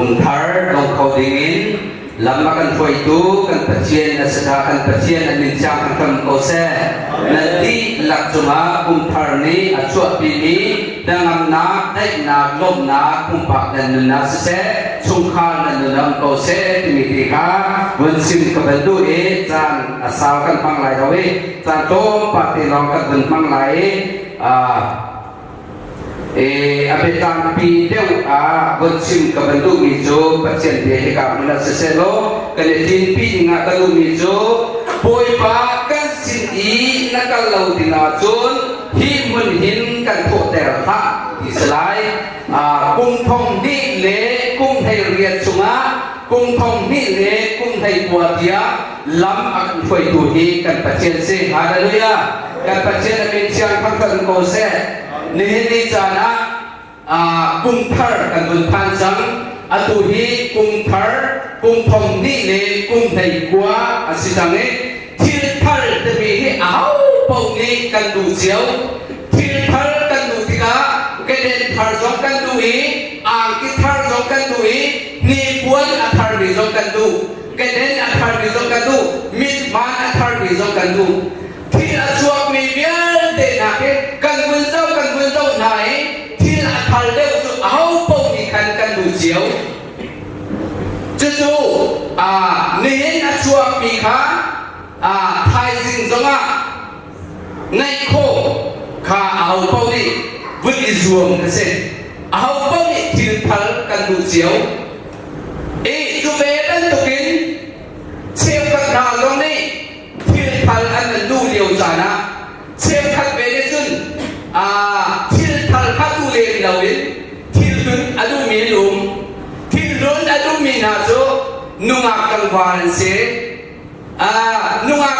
Kum thar dong kho dingin lam a kan hruaitu kan Pathian a si kan Pathian an min thiang kan hram ko seh. Nan dihlak cungah kum thar nih a chuahpimi hnangamnak, daihnak, lawmhnak, pumpak nan nunnak siseh, chungkhar nan nun um ko seh timi ti kha vun chim ka van duh i caan a sau kan hmang lai lo i caan tlawmpal te lawng kan vun hmang lai i a biatlangpi deuh ah von chim ka van duhmi cu Pathian bia hika hmun ah siseh law kan i ṭinpi dingah ka duhmi cu Bawipa kan sin i na kal lo ding ahcun hi hmun hin kan thawhter hlah ti si lai. Kum thong hnih le kum 18 chungah kum thong hnih le kum 19 tiang lam a kan hruaitu hi kan Pathian si. Hallelujah! Kan Pathian a min thiang thangthat ko seh. Nihin ni caan ah kum thar kan vun phan cang. Atu hi kum thar, kum thong hnih le kum 19 a si cang i thil thar timi hi aho paoh nih kan duh cio. Thil thar kan duh tikah keden thar zong kan duh i angki thar zong kan duh i hnipuan a tharmi zong kan duh. Keden a tharmi zong kan duh. Mithmaan a tharmi zong kan duh. Thil a chuakmi vialte hna khi kan vun zoh kan vun zoh hna i thil a thar deuh cu aho paoh nih khan kan duh cio. Cucu nihin a chuakmi kha thaizing zongah ngaih khawh kha aho paoh nih vun i zuam kha si. Aho paoh nih thil thar kan duh cio. I cu ve bantukin cheukhat hna zong nih thil thar an nan duh lio caan ah cheukhat ve nih cun thil thar kha duh lem loin thil hlun a duhmi an um. Thil hlun a duhmi hna cu nungak tlangval an si. Nungak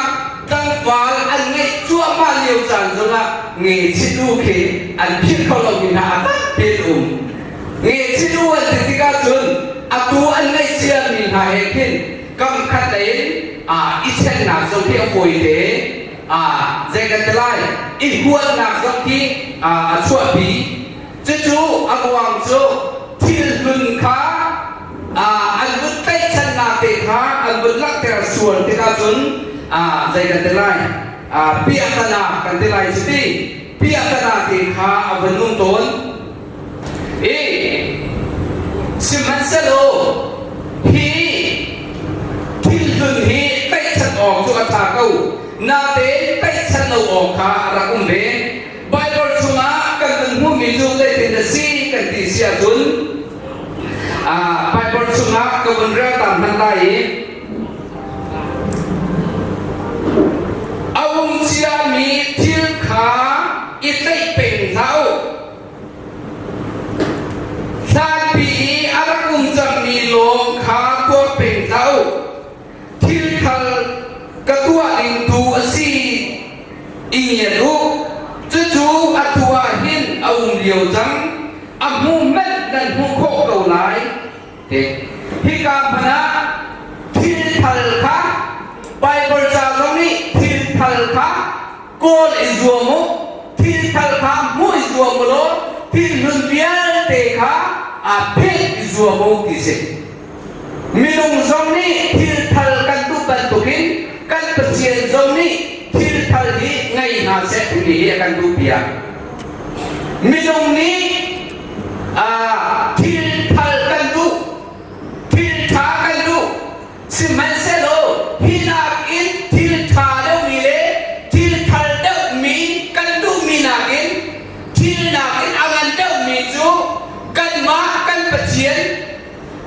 tlangval an ngeih cuahmah lio caan zongah ngechit u khi an philh kho lomi hna a tampi an um. Ngechit u an ti tikah cun atu an ngeih ciami hna he khin kam khat lei in i ṭhennak zong khi a fawi te. Zei kan ti lai? I huatnak zong khi a chuahpi. Cucu a ruang cu thil hlun kha an vun tlaihchannak te kha an vun langhter sual tikah cun zei kan ti lai piahtana kan ti lai cuti piahtana te kha a vun um tawn i sihmanhsehlaw hi thil hlun hi tlaihchan awk cu a ṭha ko natein tlaihchan lo awk kha a rak um ve. Baibal chungah kan nun hmuhmi cu zeitin a si kan ti si ahcun Baibal chungah ka vun rel ta hmanh lai i a um ciami thil kha i tlaih peng hlah u. Hlanpi i a rak um cangmi lawng kha tuar peng hlah u. Thil thar ka tuah ding tu a si i ngiat u. Cucu atu ah hin a um lio cang, a hmu hmanh nan hmuh khawh ko lai. Ti. Hika hmanh ah thil thar kha Baibal ca zong nih thil thar kha kawl i zuam u, thil thar kha hmuh i zuam u law thil hlun vialte kha aa philh i zuam u ti si. Minung zong nih thil thar kan duh bantukin kan Pathian zong nih thil thar hi ngei hna seh timi hi a kan duhpiak. Minung nih thil thar kan duh, thil ṭha kan duh. Sihmanhsehlaw hi nakin thil ṭha deuhmi le thil thar deuhmi kan duhmi nakin thil nakin a ngan deuhmi cu kanmah kan Pathian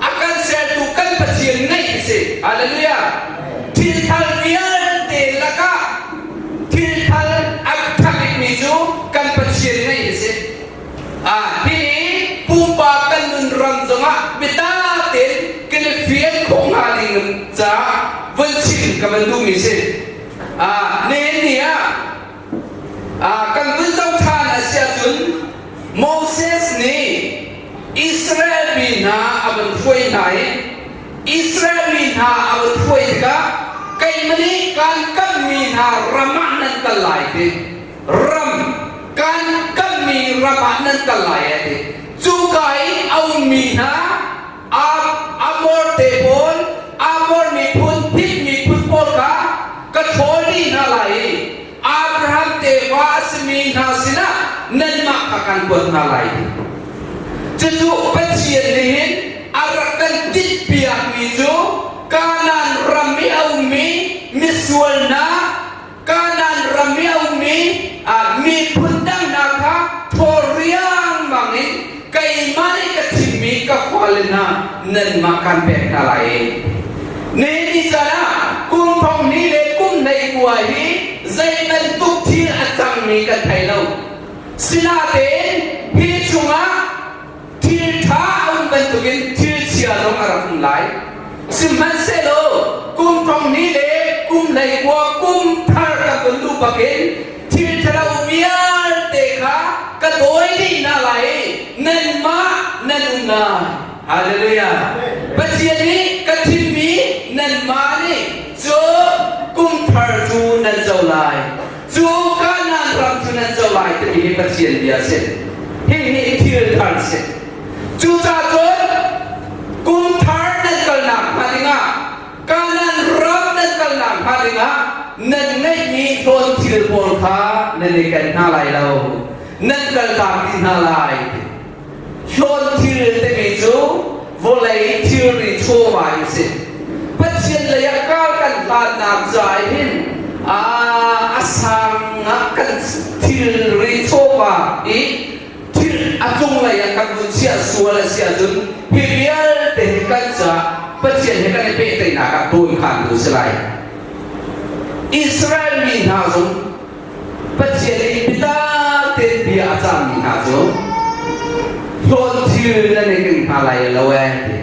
a kan sertu kan Pathian ngeih a si. Hallelujah. Thil thar vialte lakah thil thar a ṭha bikmi cu kan Pathian ngeih a si. Ah, hihi pumpak kan nun ram zongah biatak tein kan i fian khawh hnga ding caah vun chim ka van duhmi si. Ah, nihin ni ah ah kan vun zoh ṭhan a si ahcun Moses nih Israel mi hna a van hruai hna i Israel mi hna a van hruai tikah keimah nih kaan kamhmi hna ram ah nan kal lai ti ram kaan kamhmi ram ah nan kal lai a ti cuka i a ummi hna aa. Amor te pawl, Amor miphun, Hit miphun pawl kha ka ṭhawl dih hna lai i Abraham tefa a simi hna sinah nanmah kha kan kuat hna lai. Cucu Pathian nih hin a rak kan tinhpiakmi cu Kanaan ram i a ummi misual hna, Kanaan ram i a ummi miphun dang hna kha thaw riangmang in keimah nih ka thimmi ka fale hna nanmah kan pek hna lai. Nihin ni caan ah kum thong hnih le kum 19 hi zei bantuk thil a cangmi kan thei lo. Sinain hi chungah thil ṭha a um bantukin thil chia zong a rak um lai. Sihmanhsehlaw kum thong hnih le kum 19 kum thar kan vun duh bakin thil ṭhalo vialte kha ka dawi dih hna lai i nanmah nan um lai. Hallelujah! Pathian nih ka thimmi nanmah nih cu kum thar cu nan co lai. Cu Kanaan ram cu nan co lai timi hi Pathian bia a si. Hihi thil thar a si. Cucaah cun kum thar nan kalnak hnga dingah Kanaan ram nan kalnak hnga dingah nan ngeihmi hlawn thil pawl kha nan i ken hna lai lo. Nan kaltak dih hna lai. Hlawn thil timi cu vawlei thilri chawva in si. Pathian lei ah kar kan hlannak ca hin a sang ah kan thilri chawva i thil a cunglei ah kan vun chiah sual a si ahcun hi vialte hi kan caah Pathian he kan i pehtlaihnak ah dawnkhantu si lai. Israel mi hna zong Pathian nih biatak tein bia a cahmi hna cu hlawn thil nan i keng hna lai lo ee ti.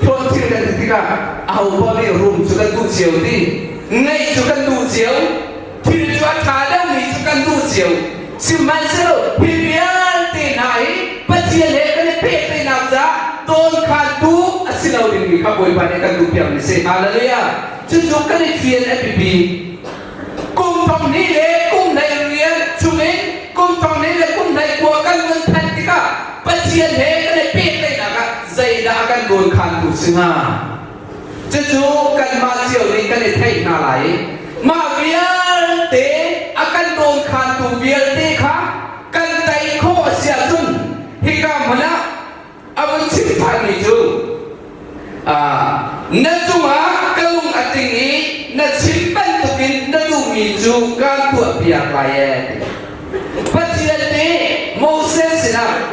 Hlawn thil kan ti tikah ahopaoh nih rum cu kan duh cio ti, ngeih cu kan duh cio, thil cu a ṭha deuhmi cu kan duh cio. Sihmanhsehlaw hi vialte hna hi Pathian he kan i pehtlaihnak caah dawnkhantu a si lo dingmi kha Bawipa nih kan duhpiakmi si. Hallelujah! Cucu kan i fian a biapi. Kum thong hnih le kum 18 chungin kum thong hnih le kum 19 kan vun phanh tikah Pathian he kan i pehtlaihnak ah zeidah a kan dawnkhantu si hnga? Cucu kanmah cio nih kan i theih hna lai i mah vialte a kan dawnkhantu vialte kha kan tei khawh a si ahcun hika hmun ah a vun chim ṭhanmi cu na cungah ka lung a tling i na chim bantukin na duhmi cu kaan tuahpiak lai ee. Pathian nih Moses sinah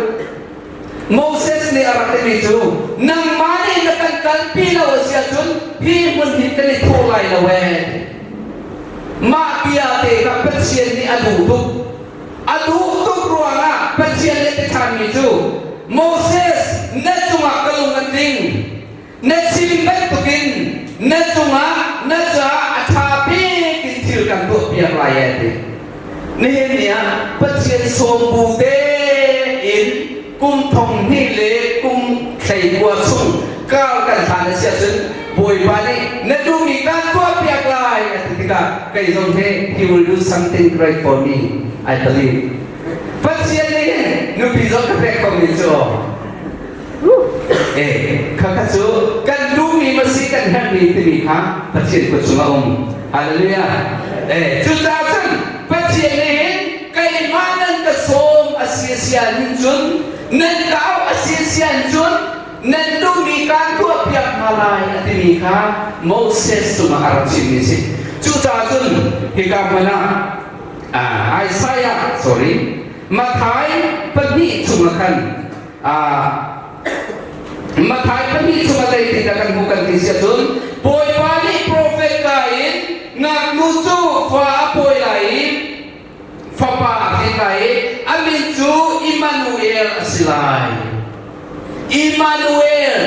Moses nih a rak timi cu nangmah nih na kan kalpi lo a si ahcun hi hmun hi kan i thawh lai lo ee. Mah bia te kha Pathian nih a duh tuk. A duh tuk ruangah Pathian nih a ti ṭhanmi cu Moses na cungah ka lung a tling. Na chim bantukin na cungah na caah a ṭha bik in thil kan tuahpiak lai a ti. Nihin ni ah Pathian sawm bu tein kum thong hnih le kum 19 chung kar kan hlan a si ahcun Bawipa nih na duhmi kaan tuahpiak lai a ti tikah kei zong hi he will do something great for me I believe. Pathian nih hin nupi zong ka pek khomi cu eh khakha cu kan duhmi ma si kan herhmi timi kha Pathian kut chung a um. Hallelujah. Eh cucaah cun Pathian nih hin keimah nan ka sawm a si sian hin cun nan ka auh a si sian cun nan duhmi kaan tuahpiak hna lai a timi kha Moses cungah a rak chimmi a si. Cucaah cun hika hmun ah Isaiah sorry Matthai pahnih chungah khan Matthai pahnih chungah zeitindah kan hmuh kan ti si ahcun Bawipa nih profet ka in ngaknu cu fa a pawi lai i fapa a hrin lai i a min cu Immanuel a si lai. Immanuel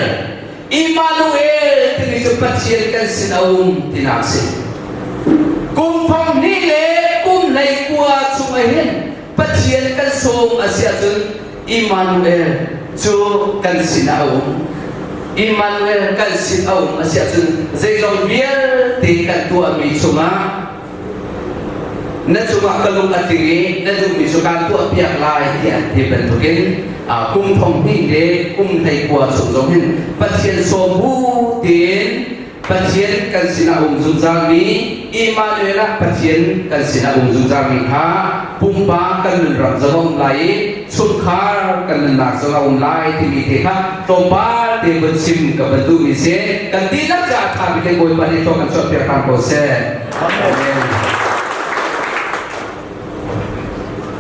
Immanuel timi cu Pathian kan sin a um tinak a si. Kum thong hnih le kum 19 chung ah hin Pathian kan sawm a si ahcun Immanuel cu kan sin ah a um. Immanuel kan sin a um a si ahcun zeizong vialte kan tuahmi chungah. Na cungah ka lung a tling i na duhmi cu kaan tuahpiak lai tiah an ti bantukin kum thong hnih le kum 19 chung zong hin Pathian sawm bu tein Pathian kan sinah um zungzalmi Immanuel ah Pathian kan sinah um zungzalmi kha pumpak kan nunram zong a um lai i chungkhar kan nunnak zong a um lai timi te kha tlawmpal te vun chim ka van duhmi si. Kan dihlak caah ṭha bik in Bawipa nih thaw kan chuahpiak hram ko seh. Amen.